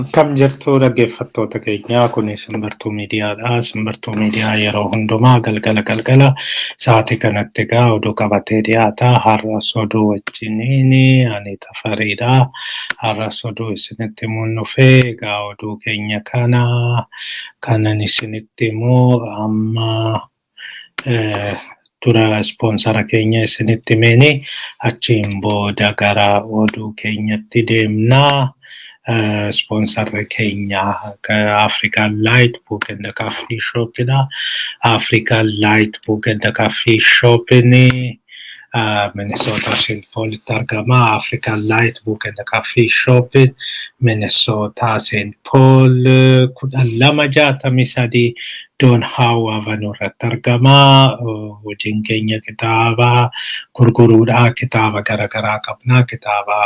Akkam jirtu dhaggeeffattoota keenya, kun Simbirtuu Miidiyaadha. Simbirtuu Miidiyaa yeroo hundumaa galgala galgala sa'aatii kanatti egaa oduu qabatee dhiyaata. Har'as oduu wajjiniin ani Tafariidha. Har'as oduu isinitti himuun dhufee, egaa oduu keenya kana kanan isinitti himu amma dura ispoonsara keenya isinitti himeeni achiin booda gara oduu keenyatti deemnaa. Ispoonsarri keenya African Light Book and Coffee Shopidha. African Light Book and Coffee Shopin Minnesota St. Paulitti argama. African Light Book and Coffee Shop Minnesota St. Paul 1263 Downhill Avenue irratti argama. Hojiin keenya kitaaba gurguruudha. Kitaaba garaagaraa qabna. Kitaaba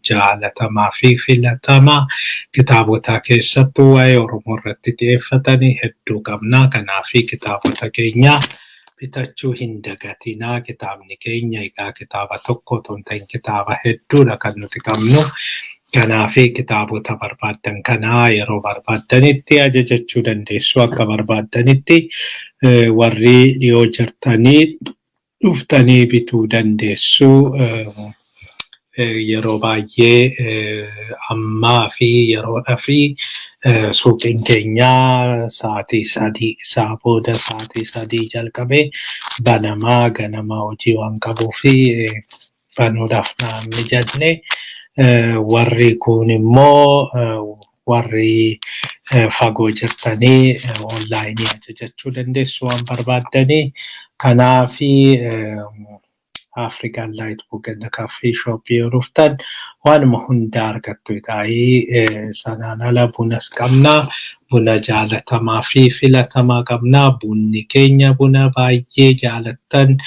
jaalatamaa fi filatamaa. Kitaabota keessattuu waa'ee Oromoo irratti xiyyeeffatanii hedduu qabna. Kanaaf kitaabota keenya bitachuu hin dagatinaa. Kitaabni keenya egaa kitaaba tokko otoo hin ta'in kitaaba hedduudha kan nuti qabnu. Kanaaf kitaabota barbaaddan kanaa yeroo barbaaddanitti ajajachuu dandeessu, akka barbaaddanitti warri dhiyoo jirtanii dhuftanii bituu dandeessu. Yeroo baay'ee ammaa fi yeroodhaa fi suuqiin keenya sa'aatii 3 isaa booda sa'aatii 3 jalqabee banamaa. Ganama hojii waan qabuu fi banuudhaaf naan mijatne. Warri kun immoo warri fagoo jirtanii online ajajachuu dandeessu waan barbaaddanii. Kanaafi African Light Book and Coffee Shop yoo dhuftan waanuma hunda argattu. Egaa sanaan ala bunas qabna. Buna jaalatamaa fi filatamaa qabna. Bunni keenya buna baay'ee jaalattan,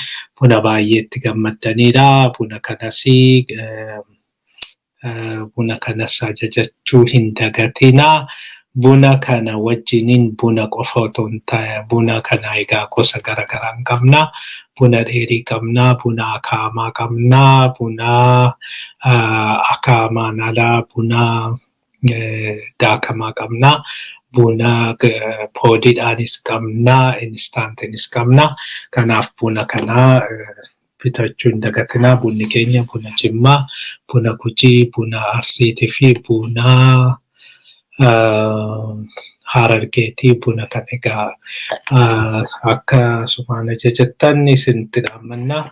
buna baay'ee itti gammaddanidha. Buna kanas ajajachuu hin dagatinaa. Buna kana wajjiniin buna qofa otoo hin taane, buna kana egaa gosa garaagaraa hin qabna. Buna dheerii qabna, buna akaamaa qabna, buna akaamaan alaa buna daakamaa qabna. Buna poodiidhaanis qabna, instantiinis qabna. Kanaaf buna kana bitachuu hin dagatinaa. Bunni keenya buna Jimmaa, buna Gujii, buna Arsiitii fi buna Harargeetii. Buna kana egaa akka sumaan ajajattan isinitti dhaammannaa.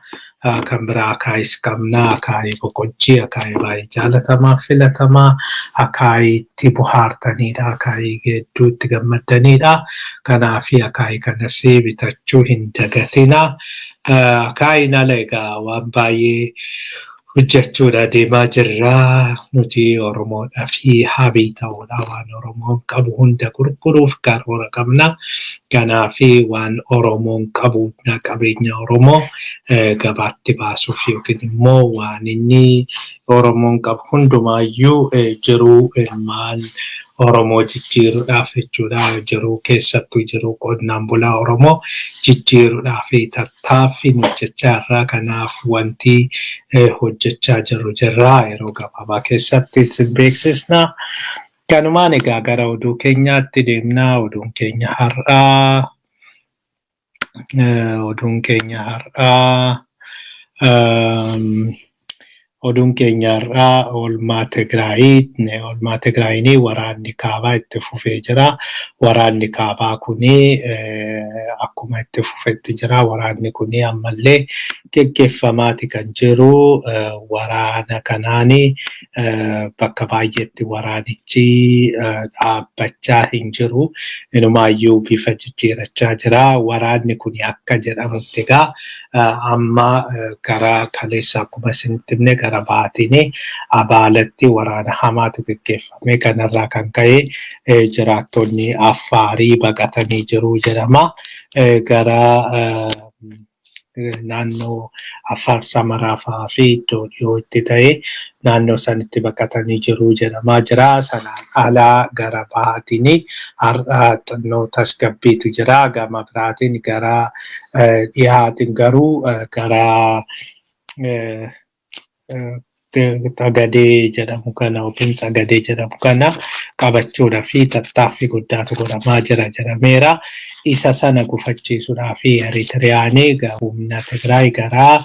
Kan biraa akaayis qabna. Akaayii boqojjii, akaayii baay'ee jaalatamaa, filatamaa, akaayii itti bohaartanidha. Akaayii hedduu itti gammaddanidha. Kanaafi akaayii kanas bitachuu hin dagatinaa. Akaayiin ala egaa waan baay'ee hojjechuudha deemaa jirra. Nuti Oromoodhaa fi habii ta'uudha waan Oromoon qabu hunda gurguruuf karoora qabna. Kanaafi waan Oromoon qabu, qabeenya Oromoo gabaatti baasuuf yookiin immoo waan inni Oromoon qabu hundumaayyuu jiruu ilmaan Oromoo jijjiiruudhaaf jechuudha. Jiruu keessattuu jiruu qonnaan bulaa Oromoo jijjiiruudhaaf tattaaffiin hojjechaa jirra. Kanaaf wanti hojjechaa jirru jirra. Yeroo gabaabaa keessatti isin beeksisna. Kanumaan egaa gara oduu keenyaatti deemna. Oduun keenya har'aa oolmaa Tigraayii. Oolmaa Tigraayinii waraanni kaabaa itti fufee jira. Waraanni kaabaa kuni akkuma itti fufetti jira. Waraanni kuni ammallee geggeeffamaati kan jiru. Waraana kanaani bakka baay'eetti waraanichi dhaabbachaa hin jiru. Inumaayyuu bifa jijjiirachaa jira. Waraanni kuni akka jedhamutti egaa amma gara kaleessa akkuma isinitti himne gara baatiin Abaalatti waraana hamaatu geggeeffame. Kanarraa kan ka'e jiraattonni Affaarii baqatanii jiru jedhama. Gara naannoo Affaar Samaraa fa'aa fi iddoo dhiyootti ta'e naannoo sanitti baqatanii jiru jedhamaa jira. Sanaan alaa gara bahaatiin har'a xinnoo tasgabbiitu jira. Gama biraatiin gara dhihaatiin garuu gara Xagadee jedhamu kana yookiin Tsagadee jedhamu kana qabachuudhaa fi tattaaffii guddaatu godhamaa jira jedhameera. Isa sana gufachiisuudhaa fi Eritiriyaan humna Tigraay gara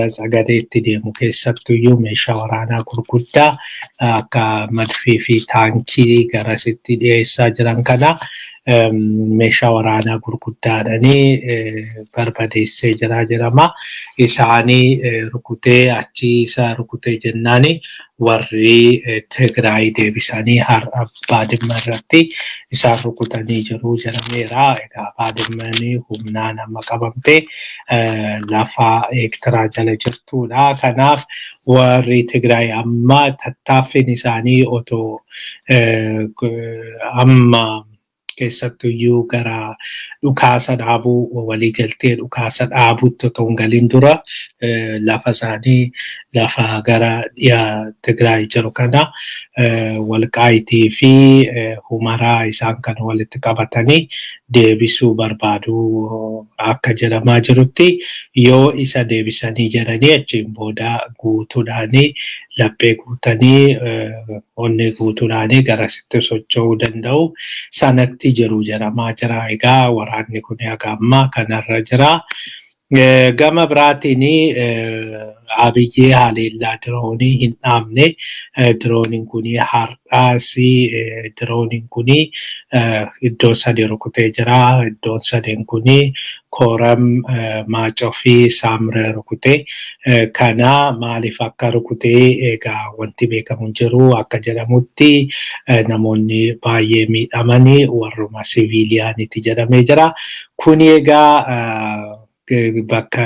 Tsagadeetti deemu keessattuyyuu meeshaa waraanaa gurguddaa akka madfii fi taankii garasitti dhiyeessaa jiran kana meeshaa waraanaa gurguddaadhanii barbadeessee jira jedhama. Isaanii rukutee achi isa rukutee jennaani warri Tigraay deebisanii har'a Baadimma irratti isaan rukutanii jiru jedhameera. Egaa Baadimmani humnaan amma qabamtee lafa Eertiraa jala jirtudha. Kanaaf warri Tigraay amma tattaaffiin isaanii otoo amma keessattuyyuu gara dhukaasa dhaabuu, waliigaltee dhukaasa dhaabuutti otoo hin galin dura lafa isaanii, lafa gara dhiya Tigraay jiru kana, Walqaayitii fi Humaraa isaan kan walitti qabatanii deebisuu barbaadu akka jedhamaa jirutti, yoo isa deebisanii jedhanii achiin booda guutuudhaanii laphee guutanii onnee guutuudhaanii garasitti socho'uu danda'u sanatti jiru jedhamaa jira. Egaa waraanni kun haga ammaa kanarra jira. Gama biraatiin Abiyyi haleellaa diroonii hin dhaabne. Dirooniin kun har'aas dirooniin kun iddoo sadi rukutee jira. Iddoon sadeen kun Kooram, Maacoo fi Saamree rukutee. Kana maaliif akka rukutee egaa wanti beekamu hin jiru. Akka jedhamutti namoonni baay'ee miidhamanii warruma siviiliyaaniiti jedhamee jira. Kuni egaa bakka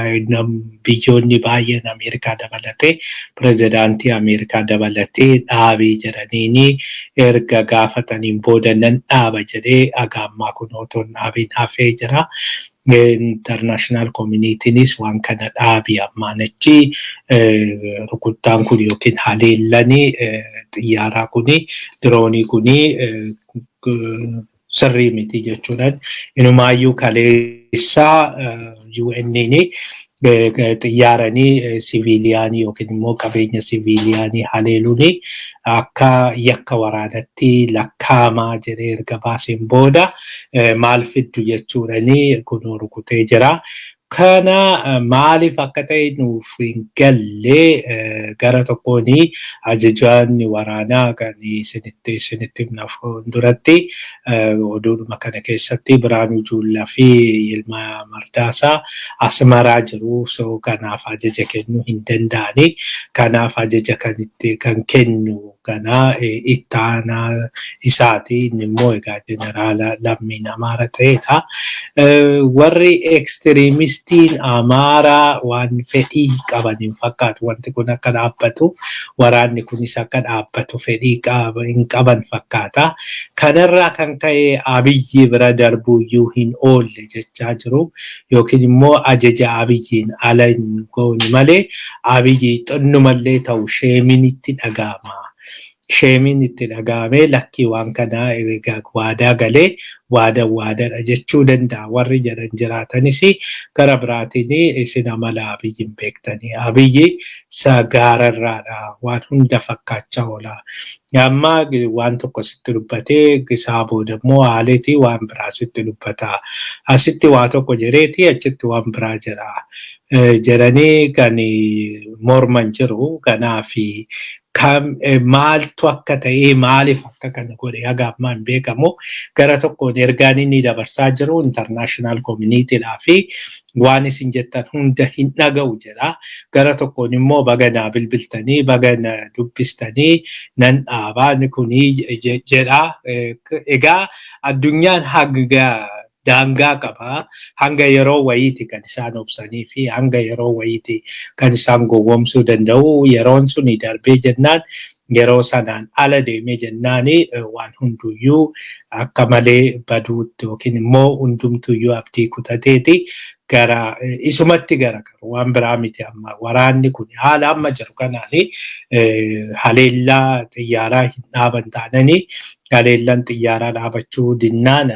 biyyoonni baay'een, Ameerikaa dabalatee, pirezidaantii Ameerikaa dabalatee, dhaabii jedhaniini erga gaafataniin booda nan dhaaba jedhee haga ammaa kun otoo hin dhaabiin hafee jira. International communitynis waan kana dhaabii, ammaan achi rukuttaan kun yookiin haleellanii xiyyaaraa kuni, diroonii kuni sirrii miti jechuudhaan, inumaayyuu kaleessaa UN'n xiyyaaranii siviiliyaanii yookiin immoo qabeenya siviiliyaanii haleeluun akka yakka waraanatti lakkaamaa jedhee erga baaseen booda maal fiddu jechuudhaani kun rukutee jira. Kana maaliif akka ta'e nuuf hin galle. Gara tokkoon ajajaan waraanaa kan isinitti himna fuulduratti oduudhuma kana keessatti Biraanuu Juullaa fi Yilmaa Mardaasaa Asmaraa jiru. So kanaaf ajaja kennuu hin danda'ani. Kanaaf ajaja kan itti kan kennu kana ittaanaa isaati. Inni immoo egaa jeneraala lammiin Amaara ta'edha. Warri extremistiin Amaaraa waan fedhii qaban hin fakkaatu. Wanti kun akka dhaabbatu, waraanni kunis akka dhaabbatu fedhii hin qaban fakkaata. Kanarraa kan ka'e Abiyyi bira darbuuyyuu hin oolle jechaa jiru. Yookiin immoo ajaja Abiyyiin ala hin goone malee Abiyyi xinnumallee ta'u sheemiin itti dhaga'ama. Sheemiin itti dhaga'amee lakkii waan kanaa egaa waadaa galee waada waadadha jechuu danda'a warri jedhan jiraatanis, gara biraatiin isin amala Abiyyi hin beektanii. Abiyyi gaararraadha, waan hunda fakkaachaa oola. Amma waan tokko sitti dubbatee isaa booda immoo haaleetii waan biraa sitti dubbata. Asitti waa tokko jedheeti achitti waan biraa jedha. Jedhanii kan morman jiru. Kanaafi kam maaltu akka ta'e, maaliif akka kana godhe haga ammaa hin beekamu. Gara tokkoon ergaan inni dabarsaa jiru international communitydhaa fi waan isin jettan hunda hin dhaga'u jedha. Gara tokkoon immoo baga naa bilbiltanii, baga na dubbistanii, nan dhaabaa kunii jedha. Egaa addunyaan hanga daangaa qaba. Hanga yeroo wayiiti kan isaan obsanii fi hanga yeroo wayiiti kan isaan gowwoomsuu danda'u. Yeroon suni darbee jennaan Yeroo sanaan ala deemee jennaani waan hunduyyuu akka malee baduutti yookiin immoo hundumtuyyuu abdii kutateeti gara isumatti gara garu waan biraa miti. Amma waraanni kun haala amma jiru kanaani haleellaa xiyyaaraa hin dhaaban taananii, haleellaan xiyyaaraa dhaabachuu dinnaan,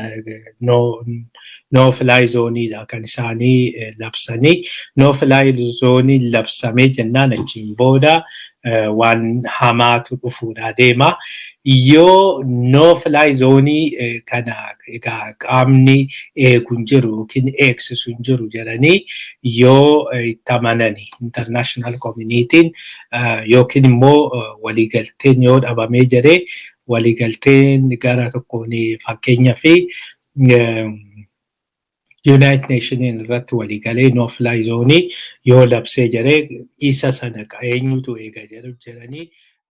no fly zoneiidha kan isaanii labsanii. No fly zonei labsamee jennaan achiin booda waan hamaatu dhufuudha deema. Yoo no fly zonei kana egaa qaamni eegu hin jiru yookiin eegsisu hin jiru jedhanii yoo itti amanani international communityin yookiin immoo waliigalteen yoo dhabamee jedhee, waliigalteen gara tokkoon fakkeenyaa fi United Nationiin irratti waliigalee no fly zonei yoo labsee jedhee, isa sana eenyutu eega jedhu jedhanii.